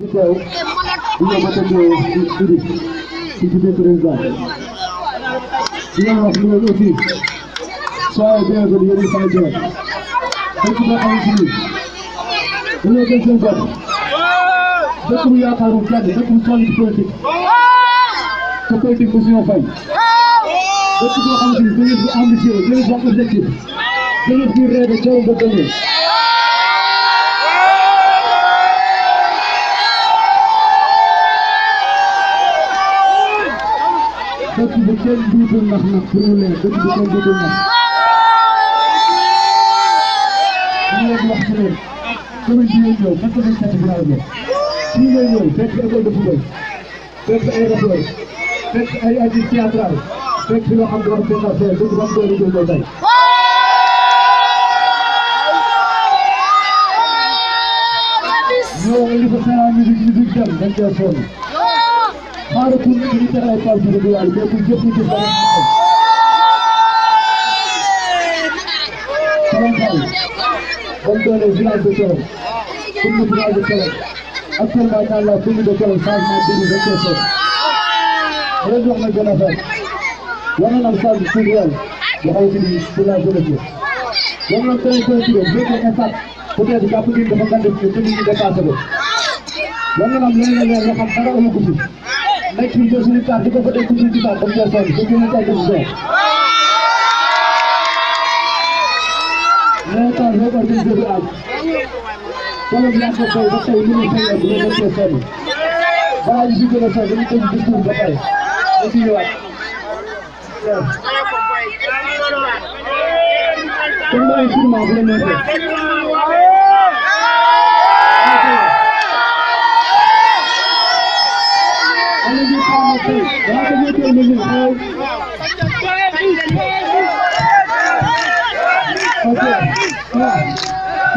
teew di nga matandoo ci biir président di nga wax loolu aussi soyez bienvenus yéen sama jërëm dëkk boo xamante ni dañoo jël seen bopp dëkk bu yaakaarul kenn dëkk bu sonn ci politique te politique bu suñu fay dëkk boo xamante ni jeunesse bu ambitieux jeunesse bu am objectif jeunesse bu rêve jarul ba gagné dëkk bu kenn duutul nax nag pour mu leer dëkk bu kenn duutul nax ñu leen wax ci leen commune bi ngeen ñëw fekk nañ seen village la fii ngeen ñëw fekk école de football fekk ay rappeurs fekk ay artistes théâtrales fekk fi nga xam ne war fekk affaire dëkk ba am doole jël ko tey ñoo indi fa seen musique dem dañ koy sonn xaaral pour ñu tere ay Pape Diouf di yàlla mais pour jëf ñu jëf dara comme doole village de Thiolone commune village de Thiolone actuellement dans la commune de Thiolone changement bi dañ koy soog leen wax nag benn affaire war na am salle culturelle yoo xamante ni pour la jeunesse war na am benn culture bu fekkee état peut-être jàpp ngeen dafa gàncax gi te nit ñi dépassé ko war na am leneen leneen yoo xam dara amu ko fi nekk fi jël suñu carte di ko fa dégg suñu ci carte dañ koy sonn te suñu carte du doon mais quand boo organisé bi am Thiolone yaa ko fay ba tey li muy fay ak lu dañ koy sonn balaa ñu si gën a sonn dañu tëj discours ba pare dañ ciy ñëwaat kon mooy sûrement bu la neexee Allez,